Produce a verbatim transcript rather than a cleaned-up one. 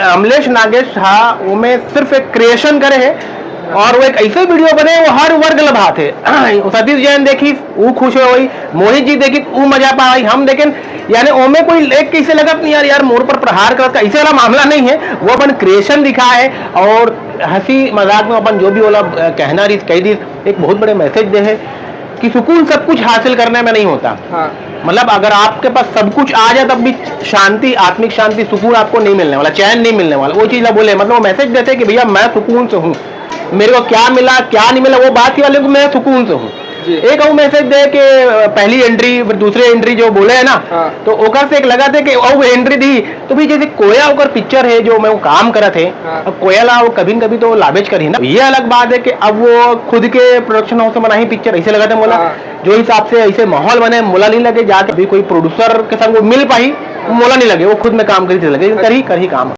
अमलेश नागेश हा ओमे सिर्फ एक क्रिएशन करे हे और वो एक ऐसे वीडियो बने, वो हर वर्ग ल भाथे। सतीश जैन देखिस, वो खुश होइस, मोहित जी देखिस, वो मजा पाइस, हम देखेन। यानी ओमे कोई एक कैसे लगत नहीं यार, यार मोर पर प्रहार करत का, ऐसे वाला मामला नहीं है। वो अपन क्रिएशन दिखाए और हंसी मजाक में अपन जो भी ओला कहना रहिस कह दिस, एक बहुत बड़े मैसेज दे हे कि सुकून सब कुछ हासिल करने में नहीं होता। हाँ। मतलब अगर आपके पास सब कुछ आ जाए तब भी शांति, आत्मिक शांति, सुकून आपको नहीं मिलने वाला, चैन नहीं मिलने वाला। वो चीज ला बोले, मतलब वो मैसेज देते कि भैया मैं सुकून से हूँ, मेरे को क्या मिला क्या नहीं मिला वो बात ही वाले को, मैं सुकून से हूँ। जी। एक वो मैसेज दे कि पहली एंट्री, फिर दूसरी एंट्री जो बोले है ना, हाँ। तो ओकर से एक लगा थे कि वो एंट्री दी तो भी जैसे कोया ओकर पिक्चर है जो मैं वो काम करत है। हाँ। अब कोया ला वो कभी न कभी तो लाबेच करही ना। ये अलग बात है कि अब वो खुद के प्रोडक्शन हाउस में बनाही पिक्चर, ऐसे लगत है मोला। हाँ। जो हिसाब से ऐसे माहौल बने, मोला नहीं लगे जाके अभी कोई प्रोड्यूसर के संग वो मिल पाही, मोला नहीं लगे, वो खुद में काम करी लगे, करही करही काम।